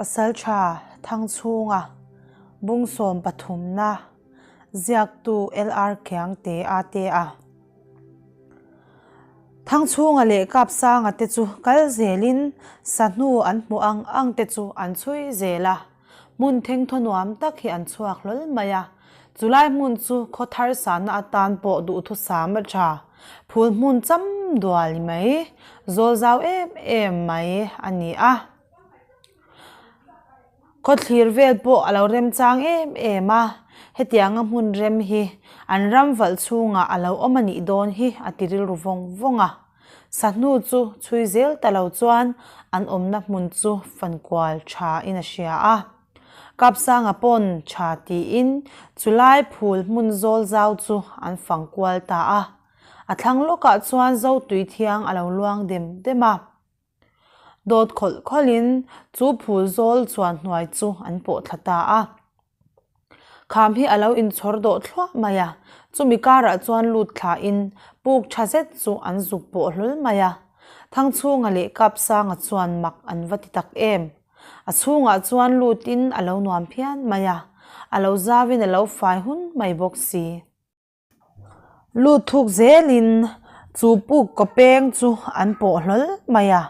Pasalṭha Thangchhunga Bungsawm pathumna ziaktu LR Khiangte a te a. Thangchhunga leh Kapsanga te chu kal zelin sahnu an hmuh ang ang te chu an chhui zel a. Hmun thengthaw nuam tak hi an chhuak hlawl mai a, chulai hmun chu khaw thar sahna atan pawh duhthusam a tha, phul hmun cham dual mai, zawl zau em em mai a ni a. Khawthlir vel pawh a lo remchang em em a, hetianga hmun rem hi an ram valh chhungah a lo awm a nih dawn hi a ti rilru vawng vawng a. Sahnu chu chhui zel ta lo chuan an awmna hmun chu fankual tha in a hria a. Kapsanga pawn tha tiin chulai phul hmun zawl zau chu an fangkual ta a. A thlang lawkah chuan Zotui thiang a lo luang dem dem a. Dawt khawlh khawlhin chu phul zawl chuan hnuai chu an pawh thla ta a. Kham hi a lo inchhawr dawh thluah mai a, chumi karah chuan lut thlain puk tha zet chu an zuk pawh hlawl mai a. Thangchhunga leh Kapsanga chuan mak an va ti tak em. A chhungah chuan lutin a lo nuam phian mai a, a lo zauin a lo fai hun mai bawk si. Lut thuk zelin chu puk kaw peng chu an pawh hlawl mai a,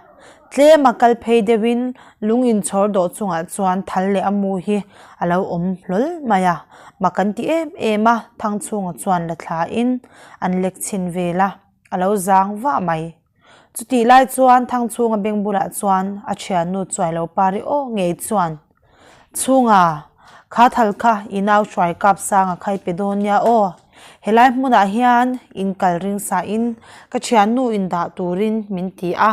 tlem a kal phei deuhin lung inchhawr dawh chungah chuan thal leh a mu hi a lo awm hlawl mai a, mak an ti em em a, Thangchhunga chuan la thlain an lek chhin vel a, a lo zang vah mai. Chutih lai chuan Thangchhunga beng bulah chuan a thiannu Chuailo Pari aw ngei chuan, Chhunga, kha thal kha i nau hruai kap sanga khai pe dawn nia aw. Helai hmunah hian in kal ring sain ka thiannu in dah turin min ti a.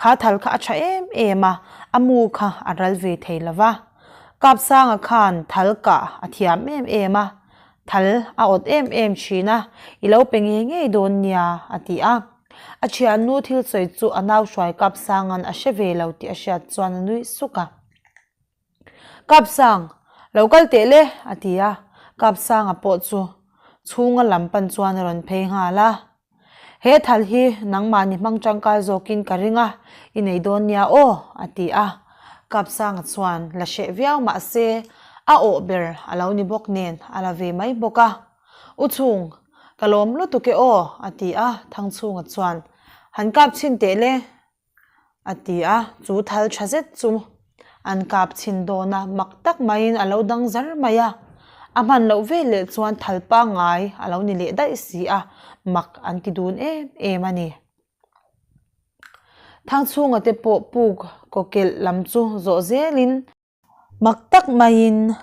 Kha thal kha a tha em em a, a mu kha a ral ve thei lo va. Kap sanga khan thal kah a thiam em em a, thal a awt em em thin a, i lo pe ngei ngei dawn nia, a ti a. A thiannu thil sawi chu a nau hruai kap sanga'n a hre ve lo tih a hriat chuan a nui suk a. Kap sang, lo kal teh le, a ti a. Kap sanga pawh chu chhunga lam pan chuan a rawn phei nghal a. He thal hi nangmahni hmang tangkai zawkin ka ring a, i nei dawn nia aw, a ti a. Kap sanga chuan la hreh viau mah se a awh ber a lo ni bawk nen a la ve mai bawk a. U chhung, ka lawm lutuk e aw, a ti a, Thangchhunga chuan, Han kap chhin teh le, a ti a, chu thal tha zet chu an kap chhin dawn a, mak tak maiin a lo dang zar mai a, a hman loh vel leh chuan thal pangngai a lo ni leh daih si a, mak an ti dun em em a ni. Thangchhunga te pawh puk kawkelh lam chu zawh zelin, Mak tak maiin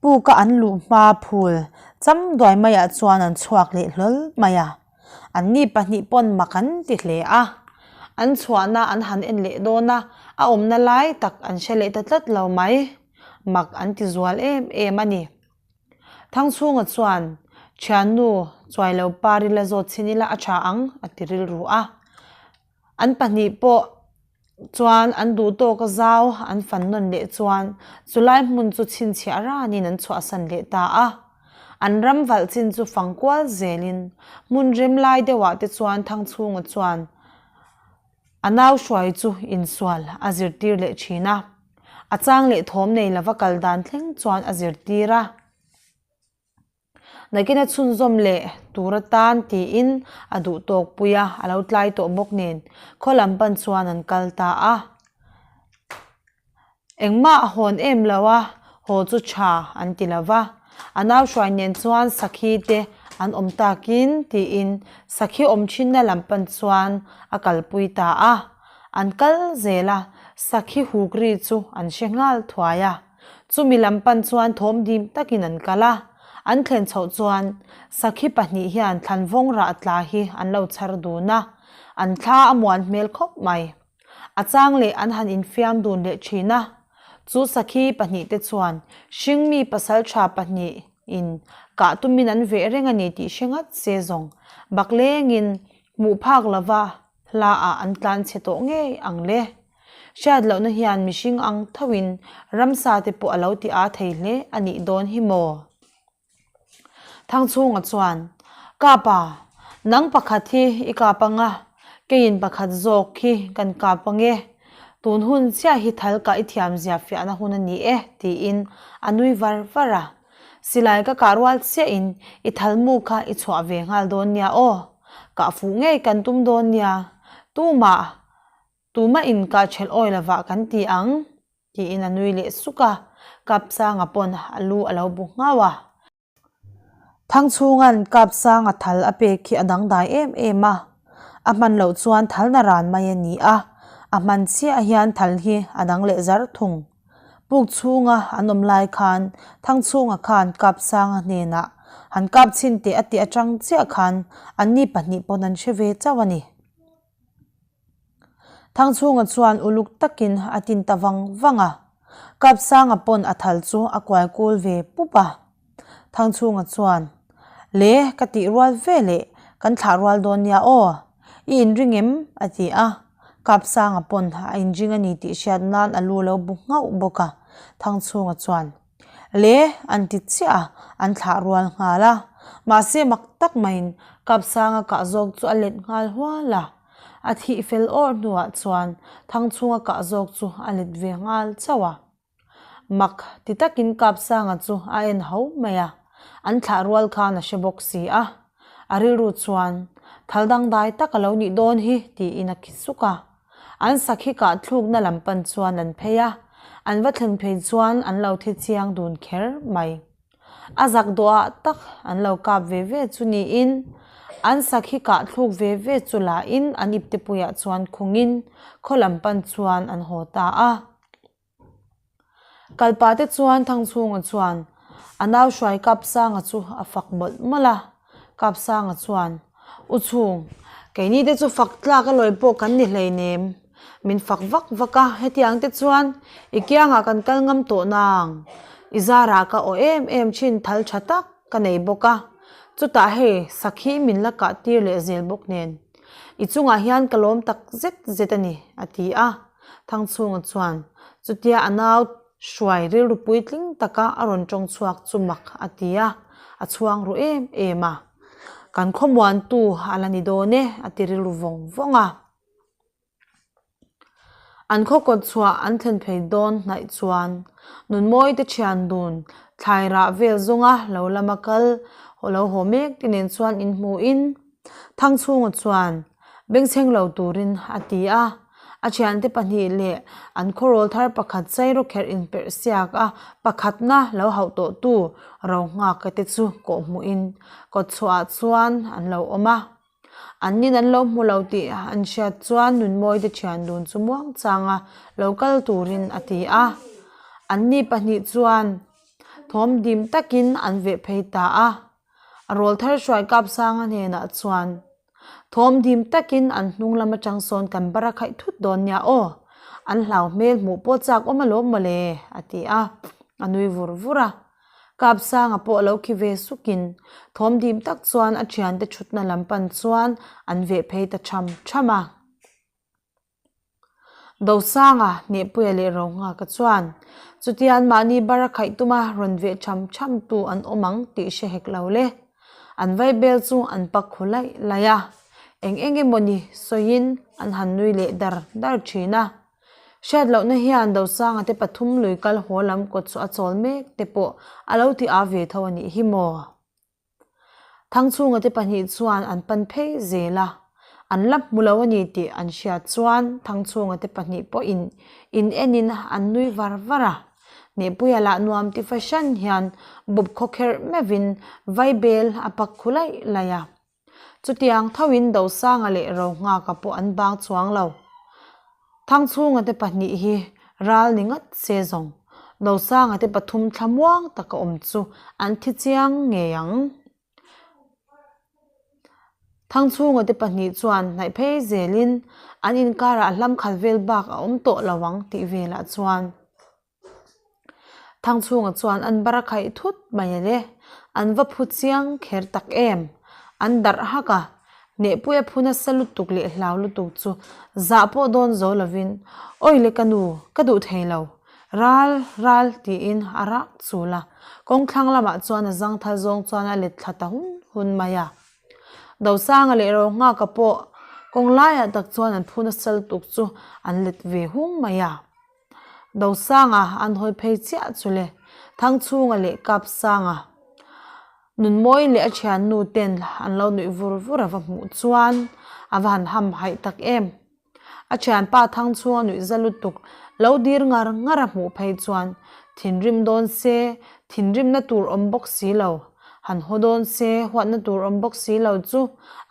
puka an luh hma phul cham duai maiah chuan an chhuak leh hlawl mai a, anni pahnih pawn mak an ti hle a. An chhuahna an han en leh dawn a, a awmna lai tak an hre leh ta tlat lo mai. Mak an ti zual em em a ni. Thangchhunga chuan, Thiannu, chuailo par ila zawt chhin ila a tha ang, a ti rilru a. An pahnih pawh chuan an duh tawk a zau an fan nawn leh chuan chulai hmun chu chhinchhiah ranin an chhuahsan leh ta a. An ram valh chin chu fang kual zelin hmun rem lai deuhah te chuan Thangchhunga chuan a nau hruai chu insual a zirtir leh thin a. A chang leh thawm nei lova kal dan thleng chuan a zirtir a. Nakin a chhunzawm leh tur atan tiin a duh tawk pui a, a lo tlai tawh bawk nen khaw lam pan chuan an kal ta a. Engmah a hawn em lo a, haw chu tha an ti lo va. A nau hruai nen chuan sakhi te an awm takin tiin sakhi awm thinna lam pan chuan a kalpui ta a. An kal zel a, sakhi huk ri chu an hre nghal thuai a. Chumi lam pan chuan thawm dim takin an kal a, an thlen chhoh chuan sakhi pahnih hian thlanvawng rah tla hi an lo chhar dun a, an thla a muan hmel khawp mai. A chang leh an han infiam dun leh thin a, chu sakhi pahnih te chuan hringmi pasal tha pahnih in kah tumin an veh reng a ni tih hre ngat se zawng baklengin hmuh phak lova hla ah an tlan chhe tawh ngei ang le. Hriat lohna hian mihring ang thoin ramsa te pawh a lo ti aa thei hle a nih dawn hi maw? Thangchhunga chuan, Kapa, nang pakhat hi i kap ang a, keiin pakhat zawk hi kan kap ang e. Tun hun chiah hi thal kah i thiamzia fiahna hun a ni e, tiin a nui var var a. Silai ka kah rual chiahin i thal mu kha i chhuah ve nghal dawn nia aw. Kah fuh ngei kan tum dawn nia. Tumah, tumah in kah ṭhelh awi lovah kan ti ang, tiin a nui leh suk a. Kapsanga pawn a lu a lo bu nghauh a. Thangchhunga'n Kapsanga thal a pek hi a dangdai em em a, a hman loh chuan thal na ran mai a ni a, a hman chiah hian thal hi a dang leh zar thung. Puk chhunga an awm lai khan Thangchhunga khan Kapsanga hnenah han kap chhin teh a tih atang chiah khan anni pahnih pawn an hre ve chauh a ni. Thangchhunga chuan uluk takin a tin ta vang vang a, Kapsanga pawn a thal chu a kuai kul ve pup a. Thangchhunga chuan, Le, ka tih rual ve leh, kan thlah rual dawn nia aw. I inring em? a ti a. Kapsanga pawn a inring a ni tih hriat nan a lu lo bu nghauh bawk a. Thangchhunga chuan, Le, an ti chiah a, an thlah rual nghal a. Mahse mak tak maiin Kapsanga kah zawk chu a let nghal hual a. A thih fel awr hnuah chuan Thangchhunga kah zawk chu a let ve nghal chauh a. Mak ti takin Kapsanga chu a en ho mai a, an thlah rual khan a hre bawk si a. A rilru chuan, Thal dangdai tak a lo nih dawn hi, tiin a khi suk a. An sakhi kah thlukna lam pan chuan an phei a, an va thlen phei chuan an lo thi chiang dun kher mai. A zak dawhah tak an lo kap ve ve chu niin an sakhi kah thluk ve ve chu lahin an iptepuiah chuan khungin khaw lam pan chuan an haw ta a. Kalpah te chuan Thangchhunga chuan a nau hruai Kapsanga chu a fak mawlh mawlh a, Kapsanga chuan, U chhung, keini te chu fak tlak a lawi pawh kan ni hleinem, min fak vak vak a, hetiang te chuan i kiangah kan kal ngam tawh nang, i zarah ka aw em em thin thal tha tak ka nei bawk a, chutah hei sakhi min la kah tir leh zel bawk nen, i chungah hian ka lawm tak zet zet a ni, a ti a. Thangchhunga chuan chutia a nau hruai rilru puitling taka a rawn tawng chhuak chu mak a ti a, a chhuang ru em em a. Kan khawmuantu a la ni dawn e a ti rilru vawng vawng a. An khaw kawt chhuah an thlen phei dawn hnaih chuan Nunmawite thian dun thlai rah vel zawnga lo lama kal lo haw mek te nen chuan inhmuhin Thangchhunga chuan Bengchheng lo turin a ti a. A thiante pahnih leh an khawrawl thar pakhat sairawkherh inperh siak a, pakhatna lo hauh tawhtu ro nghak te chu kawhhmuhin kawtchhuahah chuan an lo awm a. An nin an lo hmu lo tih an hriat chuan Nunmawite thian dun chu muangchanga lo kal turin a ti a. Anni pahnih chuan thawm dim takin an veh phei ta a. A rawl thar hruai Kapsanga hnenah chuan, Thawm dim takin an hnung lam atang sawn kan bar a khaih thut dawn nia aw, an hlau hmel hmuh pawh chak awm alawm mawle, a ti a, a nui vur vur a. Kapsanga pawh lo khi ve sukin thawm dim tak chuan a thiante thutna lam pan chuan an veh phei ta tham tham a. Dosanga, Hnehpuia leh Rohnghaka chuan chutian mahni bar a khaih tuma rawn veh tham tham tu an awm ang tih hre hek lo le. An vaibel chu an pak khu laih laih a, eng eng emawni sawiin an han nui leh dar dar thin a. Hriat lohna hian Dosanga te pathum lui kal haw lam kawt chu a chawl mek te pawh a lo ti a ve tho a nih hi maw? Thangchhunga te pahnih chuan an pan phei zel a, an la hmu lo a ni tih an hriat chuan Thangchhunga te pahnih pawhin in enin an nui var var a. Hnehpuia lah nuam ti fahran hian bawp khawkherh meuhin vaibel a pak khu laih laih a. Chutiang thoin Dosanga leh Rohnghaka pawh an bang chuang lo. Thangchhunga te pahnih hi ral ni ngat se zawng Dosanga te pathum thlamuang taka awm chu an thi chiang ngei ang. Thangchhunga te pahnih chuan hnaih phei zelin an inkarah hlam khat vel bak a awm tawh lo ang tih velah chuan Thangchhunga chuan an bar a khaih thut mai a le, an va phu chiang kher tak em? An darh hak a, Hnehpuia phu nasa lutuk leh hlau lutuk chu zah pawh dawn zo lovin, Awi le ka nu, ka duh thei lo, ral, ral tiin a rak chul a, kawngthlang lamah chuan a zangthal zawng chuan a let thla ta hun hun mai a. Dosanga leh Rohnghaka pawh Kawng laiah tak chuan an phu nasa lutuk chu an let ve hung mai a. Dosanga an hawi phei chiah chu le, Thangchhunga leh Kapsanga Nunmawi leh a thiannu ten an lo nuih vur vur a va hmuh chuan a va han hamhaih tak em. A thianpa Thangchhunga nuih za lutuk lo dir ngar ngar a hmuh phei chuan thinrim dawn se thinrimna tur awm bawk si lo, han haw dawn se huatna tur awm bawk si lo chu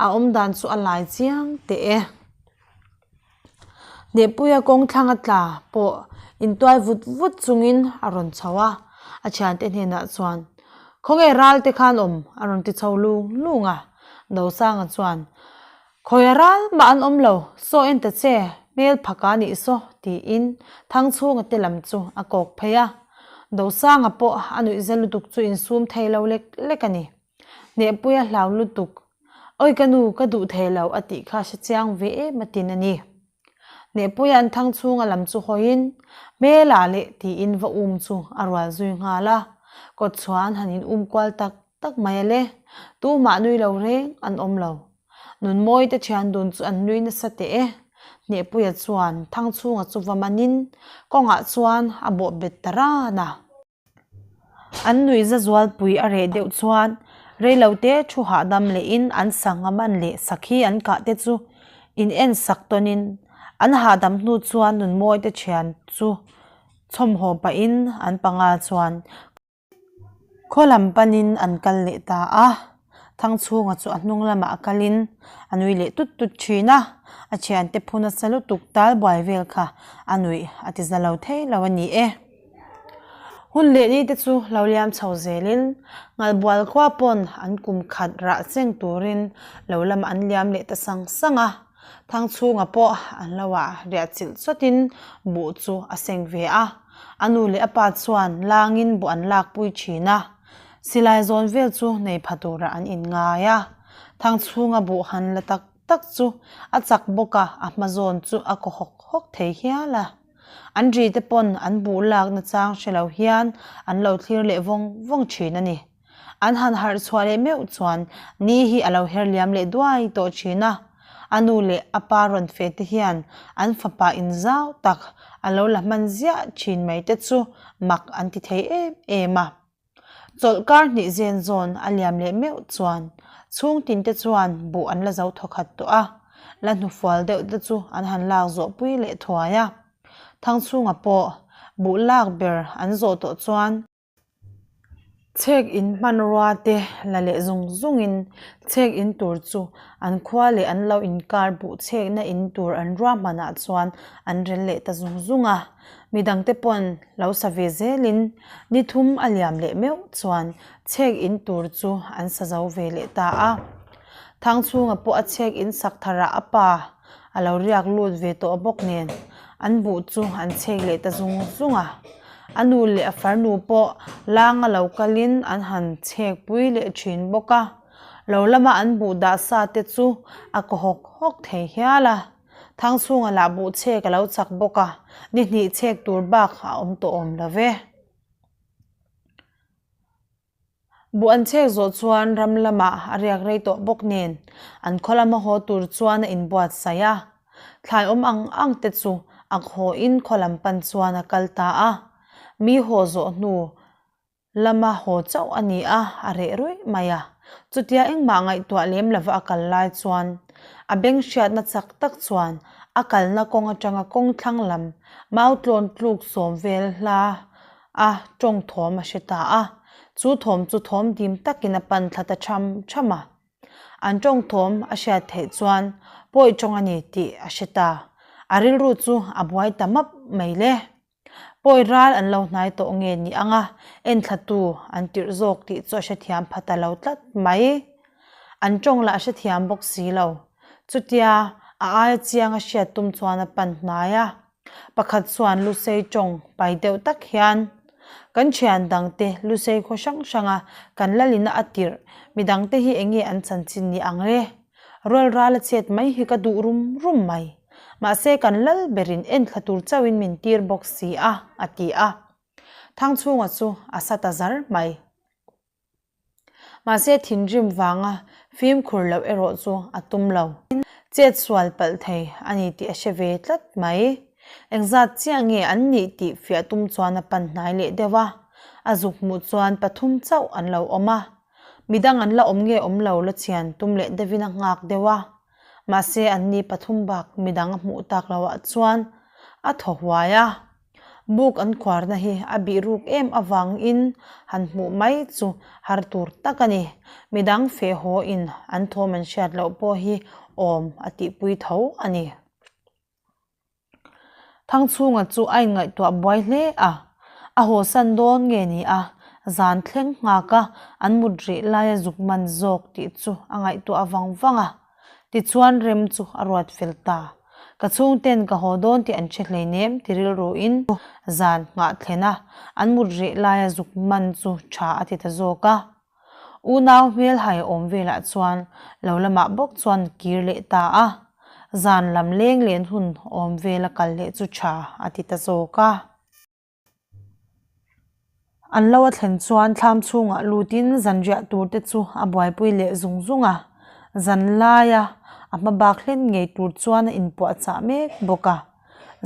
a awmdan chu a lai chiang teh e. Hnehpuia kawng thlang a tla pawh intuai vut vut chungin a rawn chho a, a thiante hnenah chuan, Khawnge ral te khan awm? a rawn ti chho lung lung a. Dosanga chuan, Khawia ral mah an awm lo, saw en ta che, hmel phaka nih saw, tiin Thangchhunga te lam chu a kawk phei a. Dosanga pawh a nuihza lutuk chu insum thei lo lek lek a ni. Hnehpuia hlau lutuk, Awi ka nu, ka duh thei lo a tih kha hre chiang ve em a tin a ni. Hnehpuia an thang chhunga lam chu hawiin, Hmela leh tiin va um chu a rual zui nghal a, kawt chhuah an han in um kual tak tak mai a le, tumah nui lo reng an awm lo. Nunmawi te thian dun chu an nui nasa teh e. Hnehpuia chuan thang chhunga chu va manin kawngah chuan a bawh bet ta ran a. An nuihza zualpui a reh deuh chuan reilote thu hahdam lehin an sangha man leh sakhi an kah te chu in en sak tawnin an hahdam hnu chuan nunmawi te thian chu chhawmhaw pahin an panga chuan khaw lam panin an kal leh ta a. Thangchhunga chu a hnung lamah a kalin a nui leh tut tut thin a, a thiante phu nasa lutuk tal buai vel kha a nuih a ti za lo thei lo a ni e. Hun leh ni te chu lo liam chho zelin Ngalbual khua pawn an kum khat rah cheng turin lo lamah an liam leh ta sang sang a, Thangchhunga pawh an lo ah riah chilh chawtin buh chu a seng ve a, a nu leh a pa chuan langin buh an lakpui thin a. Silai zawn vel chu nei pha turah an inngai a, Thangchhunga buh han la tak tak chu a chak bawk a, a hma zawn chu a kaw hawk hawk thei hial a. An ri te pawn an buh lakna chang hre lo hian an lo thlir leh vawng vawng thin a ni. An han harh chhuah leh meuh chuan ni hi a lo her liam leh duai tawh thin a, a nu leh a pa rawn fe te hian an fapa inzau tak a lo la hman ziah thin mai te chu mak an ti thei em em a. Chawlh kar hnih zen zawn a liam leh meuh chuan chhungtin te chuan buh an la zo thawkhat tawh a, la hnufual deuh te chu an han lak zawh pui leh thuai a. Thangchhunga pawh buh lak ber an zawh tawh chuan chhek in hmanrua te la leh zung zungin chhek in tur chu an khua leh an lo inkar buh chhekna in tur an ruahmanah chuan an rel leh ta zung zung a. Midangte pawn lo sa ve zelin ni thum a liam leh meuh chuan chhek in tur chu an sa zo ve leh ta a. Thangchhunga pawh a chhek in sak tharah a pa a lo riak lut ve tawh bawk nen an buh chu an chhek leh ta zung zung a. A nu leh a farnu pawh langa lo kalin an han chhek pui leh thin bawk a. Lo lama an buh dah sa te chu a kaw hawk hawk thei hial a. Thangchhunga lah buh chhek a lo chak bawk a, ni hnih chhek tur bak a awm tawh awm lo ve. Buh an chhek zawh chuan ram lamah a riak rei tawh bawk nen an khaw lama haw tur chuan a inbuatsaih a. Thlai awm ang ang te chu ak hawin khaw lam pan chuan a kal ta a. Mi haw zawh hnu Lama haw chauh a ni a, a reh ruih mai a. Chutia engmah ngaihtuah lem lova a kal lai chuan a beng hriatna chak tak chuan a kalna kawng atanga kawng thlang lam mautlawn tluk sawm vel hla a tawng thawm a hre ta a. Chu thawm chu thawm dim takin a pan thla ta tham tham a. An tawng thawm a hriat theih chuan pawi tawng a ni tih a hre ta. A rilru chu a buai ta map mai le. Pawi ral an lo hnai tawh nge ni ang a, enthlatu an tirh zawk tih chu a hrethiam pha ta lo tlat mai. An tawng lah a hrethiam bawk si lo. Chutia a aia chiang a hriat tum chuan a pan hnai a. Pakhat chuan Lusei tawng pai deuh tak hian, Kan thian dangte Lusei khaw hrang hranga kan lalina a tirh midangte hi enge an chanchin ni ang le? Rual ral a chet mai hi ka duh rum rum mai. Mahse kan lal berin enthla tur chauhin min tir bawk si a, a ti a. Thangchhunga chu a sa ta zar mai. Mahse thinrim vanga fimkhur loh erawh chu a tum lo. Chet sual palh thei a ni tih a hre ve tlat mai. Engzat chiah nge an nih tih fiah tum chuan a pan hnai leh deuh a, a zuk hmuh chuan pathum chauh an lo awm a. Midang an la awm nge awm lo la chian tum leh deuhin a nghak deuh a. Mahse an ni pathum bak midang a hmuh tak loh ah chuan a thaw huai a. Buk an khuarna hi a bih ruk em avangin han hmuh mai chu har tur tak a ni. Midang feh haw in an thawm an hriat loh pawh hi awm a tihpui tho a ni. Thangchhunga chu a inngaihtuah buai hle a, a hawsan dawn nge ni a, zan thleng nghak a an mut rih laia zuk man zawk tih chu a ngaihtuah vang vang a. Tichuan rem chu a ruat fel ta. Ka chhungten ka haw dawn tih an hre hleinem ti rilruin zan nghah thlen a, an mut rih laia zuk man chu tha a ti ta zawk a. Unau hmelhai awm velah chuan lo lamah bawk chuan kir leh ta a, zan lam leng len hun awm vela kal leh chu tha a ti ta zawk a. An lo a thlen chuan thlam chhungah lutin zanriah tur te chu a buaipui leh zung zung a, zan laia a hma bak hlen ngei tur chuan a inpuahchah mek bawk a.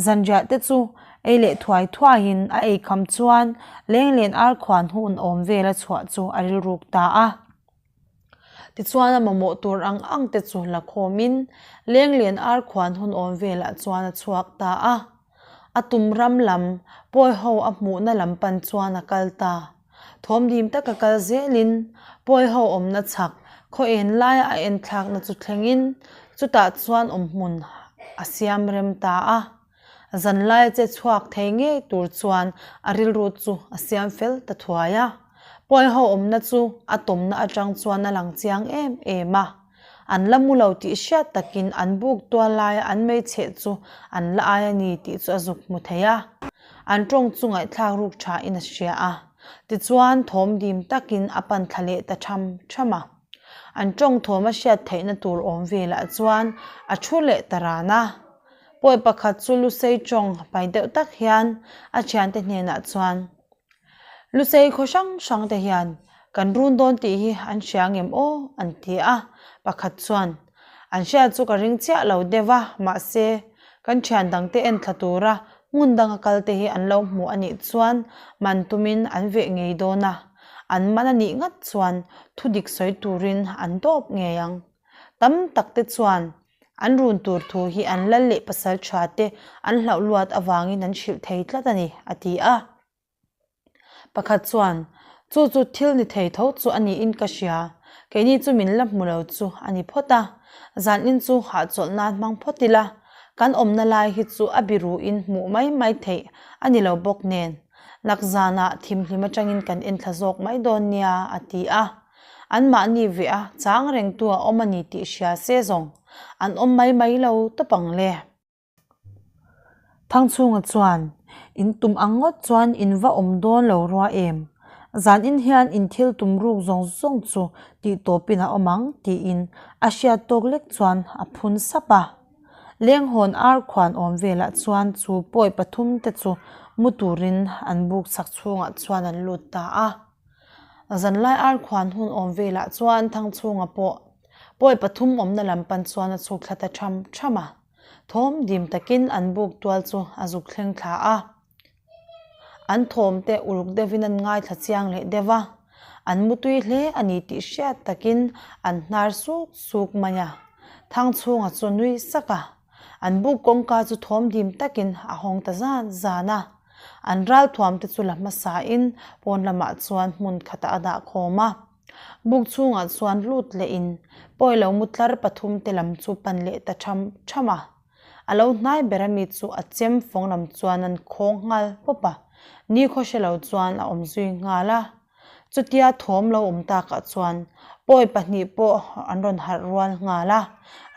Zanriah te chu ei leh thuai thuaiin a ei kham chuan lenglen ar khuan hun awm vel a chhuah chu a rilruk ta a. Tichuan a mamawh tur ang ang te chu la khawmin lenglian ar khuan hun awm velah chuan a chhuak ta a. A tum ram lam pawi ho a hmuhna lam pan chuan a kal ta. Thawmdim taka kal zelin pawi ho awmna chhak khaw en laia a enthlakna chu thlengin chutah chuan awmhmun a siam rem ta a. Zanlai che chhuak thei ngei tur chuan a rilru chu a siam fel ta thuai a. Pawiho awmna chu a tawmna atang chuan a lang chiang em em a. An la mu lo tih hriat takin an buk tual laia an meicheh chu an la ai a ni tih chu a zuk hmu thei a. An tawng chu ngaihthlak ruk thain a hria a. Tichuan thawm dim takin a pan thla leh ta tham tham a. An tawng thawm a hriat theihna tur awm velah chuan a thu leh ta ran a. Pawi pakhat chu Lusei tawng pai deuh tak hian a thiante hnenah chuan, Lusei khaw hrang hrang te hian kan run dawn tih hi an hria ngem aw? an ti a. Pakhat chuan, An hriat chu ka ring chiah lo deuh a, mahse, kan thian dangte en thla tura hmun danga kal te hi an lo hmu a nih chuan man tumin an veh ngei dawn a, an man a nih ngat chuan thudik sawi turin an dawp ngei ang. Tam tak te chuan An run tur thu hi an lal leh pasal tha te an hlauh luat avangin an hrilh thei tlat a ni, a ti a. Pakhat chuan, Chu chu thil ni thei tho chu a niin ka hria, keini chu min la hmu lo chu a ni phawt a, zanin chu hahchawlh nan hmang phawt ila, kan awmna lai hi chu a biruin hmuh mai mai theih a ni lo bawk nen, nakzanah thimhlim atangin kan enthla zawk mai dawn nia, a ti a. Anmahni veh a chang rengtu a awm a ni tih hria se zawng an awm mai mai lo tawp ang le. Thangchhunga chuan, In tum ang ngawt chuan in va awm dawn lo rua em? Zan in hian in thil tum ruk zawng zawng chu tih tawpin a awm ang tiin a hriat tawk lek chuan a phun sap a. Lenghawn ar khuan awm velah chuan chu pawi pathum te chu mu turin an buk chhak chhungah chuan an lut ta a. Zanlai ar khuan hun awm velah chuan Thangchhunga pawh pawi pathum awmna lam pan chuan a chhuk thla ta tham tham a. Thawm dim takin an buk tual chu a zuk thleng thla a. An thawm te uluk deuhin an ngaithla chiang leh deuh a. An mutui hle a ni tih hriat takin an hnar suk suk mai a. Thangchhunga chu nui sak a. An buk kawngka chu thawm dim takin a hawng ta zan zan a. An ralthuam te chu la hmasa in pawn lamah chuan hmun khatah a dah khawm a. Buk chhungah chuan lut leh in pawi lo mu tlar pathum te lam chu pan leh ta tham tham a. A lo hnai ber ami chu a chem fawng lam chuan an khawng nghal pawp a, nikhaw hre lo chuan a awm zui nghal a. Chutia thawm lo awm takah chuan pawi pahnih pawh an rawn harh rual nghal a,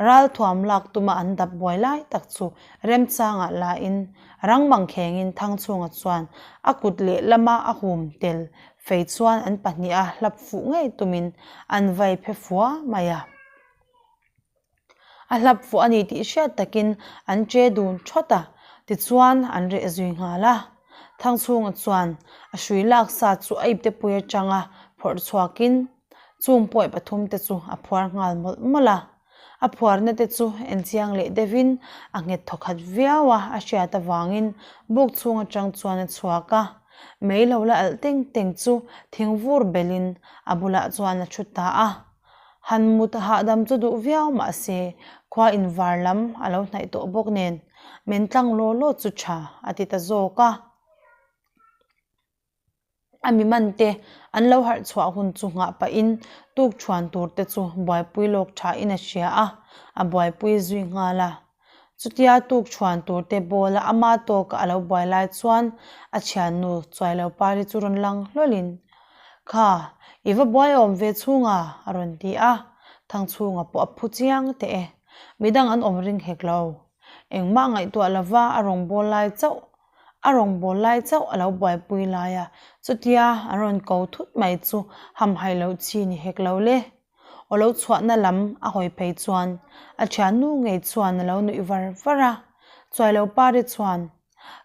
ralthuam lak tuma an dap buai lai tak chu remchangah lain rang mangkhengin Thangchhunga chuan a kut lehlama a hum tel fei chuan an pahniha hlap fuh ngei tumin an vai phe fua mai a. A hlap fuh a ni tih hriat takin an che dun thawt a, tichuan an reh zui nghal a. Thangchhunga chuan a hrui lak sa chu a iptepui atanga phawrh chhuakin chung pawi pathum te chu a phuar nghal mawlh mawlh a. A phuarna te chu enchiang leh deuhin a nghet thawkhat viau a, a hriat avangin buk chhung atang chuan a chhuak a. Mei lo la alh teng teng chu thing vur belin a bulah chuan a thu ta a. Han mut hahdam chu duh viau mah se khua invar lam a lo hnaih tawh bawk nen men tlang law law chu tha a ti ta zawk a. A mi man te an lo harh chhuah hun chu nghah pahin tuk thuan tur te chu buaipui lawk thain a hria a, a buaipui zui nghal a. Chutia tuk thuan tur te bawla ama tawka a lo buai lai chuan a thiannu Chuailo Pari chu rawn lang hlawlhin, Kha, i va buai awm ve chhunga? a rawn ti a, Thangchhunga pawh a phu chiang teh e. Midang an awm ring hek lo. Engmah ngaihtuah lova a rawn bawl lai chauh A rawngbâwl lai chauh a lo buaipui lai a, chutia an rawn ko thut mai chu hamhai loh chi ni hek lo le. Aw lo chhuahna lam a hawi phei chuan a thiannu ngei chuan a lo nuih var var a, Chuailo Pari chuan,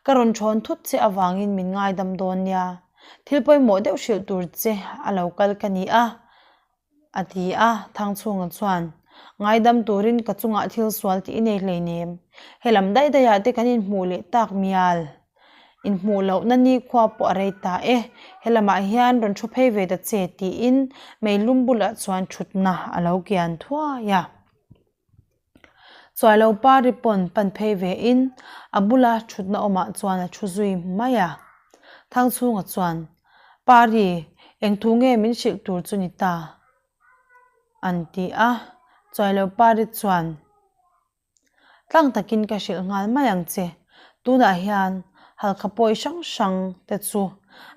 Ka rawn thawn thut che avangin min ngaidam dawn nia, thil pawimawh deuh hrilh tur che a lo kal ka ni a, A ti a, Thangchhunga chuan, Ngaidam turin ka chungah thil sual tih i nei hleinem. Helam daih daihah te kan inhmuh leh tak mial. Inhmuh lohna nikhua pawh a rei ta e. Helamah hian rawn thu phei ve ta che tiin meilum bulah chuan thutna a lo kian thuai a. Chuailo Pari pawn pan phei ve in a bula thutna awmah chuan a thu zui mai a. Thangchhunga chuan, Pari, eng thu nge min hrilh tur chu ni ta? an ti a. Chuailo Pari chuan, Tlang takin ka hrilh nghal mai ang che. Tunah hian Halkha pawi hrang hrang te chu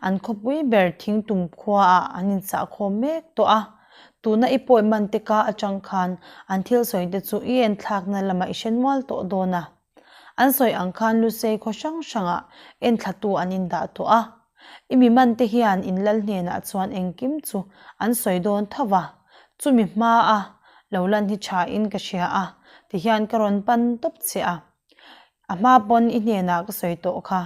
an khawpui ber Thingtum khuaah an inchahkhawm mek tawh a. Tuna i pawi man te ka atang khan an thil sawi te chu i enthlakna lamah i hre nual tawh dawn a. An sawi ang khan Lusei khaw hrang hrangah enthlatu an indah tawh a. I mi man te hian in lal hnenah chuan engkim chu an sawi dawn tho va, chumi hmaa lo lan hi tha in ka hria a, tihian ka rawn pan tawp che a. A hma pawn i hnenah ka sawi tawh kha.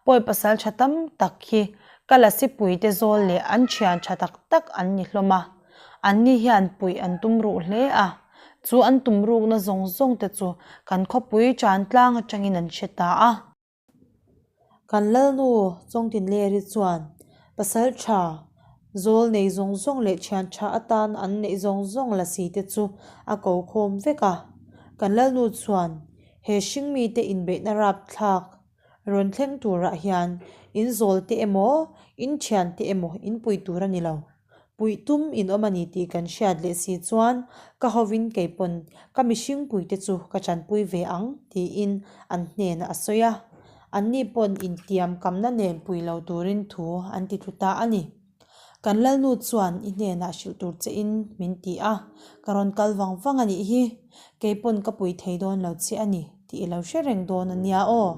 Pawi pasal tha tam tak hi ka lasipui te zawl leh an thian tha tak tak an ni hlawm a. Anni hian puih an tum ruh hle a. Chu an tum rukna zawng zawng te chu kan khawpui tan tlang atangin an hre ta a. Kan Lalnu Chawngtinleri chuan pasal tha zawl nei zawng zawng leh thian tha atan an neih zawng zawng la si te chu a ko khawm vek a. Kan Lalnu chuan he hringmite inbeihna rapthlak rawn thleng turah hian in zawl te emaw in thian te emaw in pui tur a ni lo. Puih tum in awm a ni tih kan hriat leh si chuan ka hovin kei pawn ka mihring puite chu ka tanpui ve ang tiin an hnenah a sawi a. Anni pawn intiam kamna nen pui lo turin thu an ti thlu ta a ni. Kan Lalnu chuan i hnenah hrilh tur che in min ti a, ka rawn kal vang vang a nih hi. Kei pawn ka pui thei dawn lo che a ni tih i lo hre reng dawn a nia aw.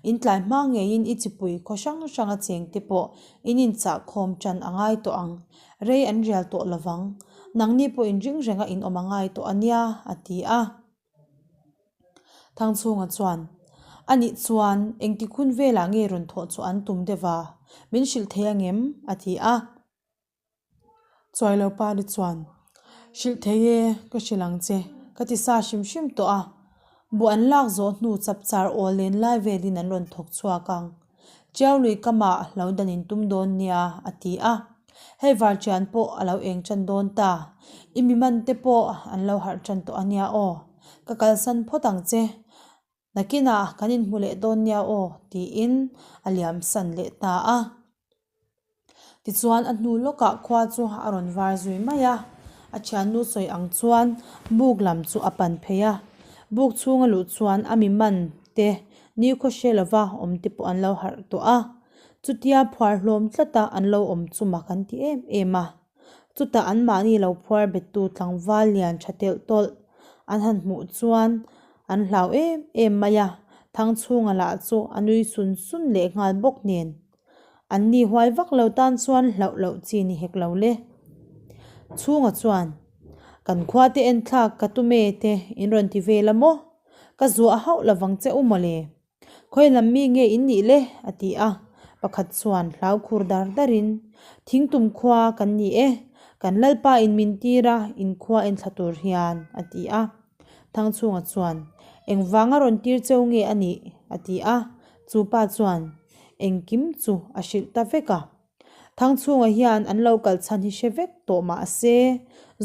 In tlai hma ngeiin i chipui khaw hrang hranga chengte pawh In inchahkhawm ṭan a ngai tawh ang, rei an rial tawh lo vang. Nangni pawh inring renga in awm a ngai tawh a nia, a ti a. Thangchhunga chuan, A nih chuan engtik hun velah nge rawn thawh chu an tum deuh a, min hrilh thei angem? a ti a. Chuailo pa ni chuan, Hrilh thei e, ka hrilh ang che, ka ti sa hrim hrim tawh a. Buh an lak zawh hnu chapchar awl len lai velin an rawn thawk chhuak ang. Chiau lui kamah lo dan in tum dawn nia, a ti a. Hei varṭian pawh a lo eng ṭan dawn ta. I mi man te pawh an lo harh ṭan tawh a nia aw. Ka kalsan phawt ang che. Nakinah kan inhmu leh dawn nia aw tiin a liam san leh ta a. Tichuan a hnu lawkah khua chu a rawn var zui mai a, a thiannu sawi ang chuan buk lam chu a pan phei a. Buk chhunga luh chuan a mi man te nikhaw hre lova awm te pawh an lo harh tawh a. Chutia phuar hlawm tlata an lo awm chu mak an ti em em a. Chutah anmahni lo phuar bettu tlangval lian tha telh tawlh an han hmuh chuan an hlau em em mai a, Thangchhunga lah chu a nui sun sun leh nghal bawk nen. Anni huai vak lo tan chuan hlauh loh chi ni hek lo le. Chhunga chuan, Kan khuate enthlak ka tum e te in rawn ti vel a maw? Ka zuah hauh lovang che u mawle. Khawi lam mi nge in nih le? a ti a, pakhat chuan hlau khur dar darin, Thingtum khua kan ni e, kan Lalpa in min tir a, in khua en thla tur hian, a ti a. Thangchhunga chuan, Engvanga rawn tir cheu nge a nih? a ti a. Chu pa chuan engkim chu a hrilh ta vek a. Thangchhunga hian an lo kal chhan hi hre vek tawh mah se,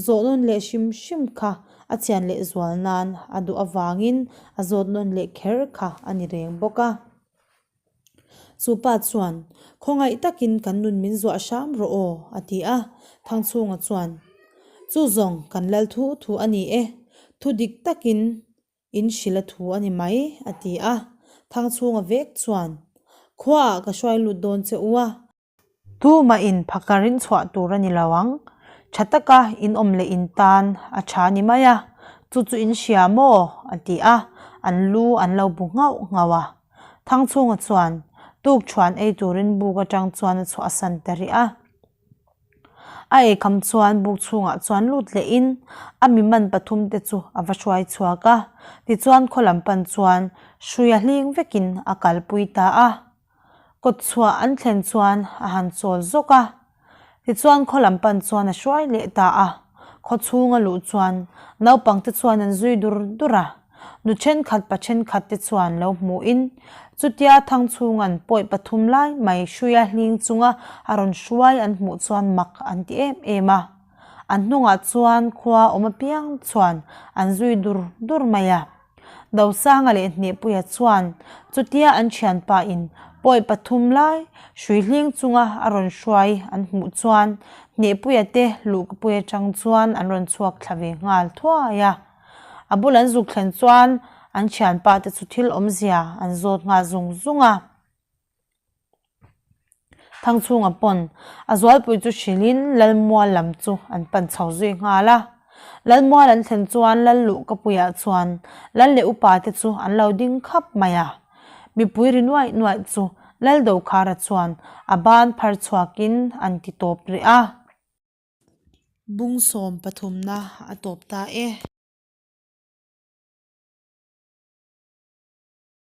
zawh nawn leh hrim hrim kha a chhian leh zual nan a duh avangin a zawt nawn leh kher kha a ni reng bawk a. Chu pa chuan, Khawngaih takin kan nun min zuah hram rawh aw, a ti a. Thangchhunga chuan, Chu zawng kan lal thu thu a ni e, thu dik takin In hrilh a thu a ni mai, a ti a. Thangchhunga vek chuan, Khuaah ka hruai lut dawn che u a. Tumah in phakar in chhuah tur a ni lo ang. Tha taka in awm leh in tan a tha ni mai a, chu chu in hria maw? a ti a, an lu an lo bu nghauh nghauh a. Thangchhunga chuan tukṭhuan ei turin buk aṭang chuan a chhuahsan ta rih a. A eikham chuan buk chhungah chuan lut lehin a mi man pathum te chu a va hruai chhuak a, tichuan khaw lam pan chuan hruia hling vekin a kalpui ta a. Kawt chhuah an thlen chuan a han chawl zawk a, tichuan khaw lam pan chuan a hruai leh ta a. Khaw chhunga luh chuan naupang te chuan an zui dur dur a. Nu thenkhat pa thenkhat te chuan lo hmuhin chutia Thangchhunga'n pawi pathum lai mai hruia hling chunga a rawn hruai an hmuh chuan mak an ti em em a. An hnungah chuan khua awm apiang chuan an zui dur dur mai a. Dosanga leh Hnehpuia chuan chutia an thianpa in pawi pathum lai hrui hling chunga a rawn hruai an hmuh chuan Hnehpuia te luhkapui atang chuan an rawn chhuak thla ve nghal thuai a. A bul an zuk thlen chuan an thianpa te chu thil awmzia an zawt nghal zung zung a. Thangchhunga pawn a zualpui chu hrilhin Lalmual lam chu an pan chho zui nghal a. Lalmual an thlen chuan Lal luhkapuiah chuan Lal leh upa te chu an lo ding khap mai a. Mipui ri nuaih nuaih chu Lal Dokhara chuan a ban phar chhuakin an ti tawp rih a. Bung sawm pathumna a tawp ta e.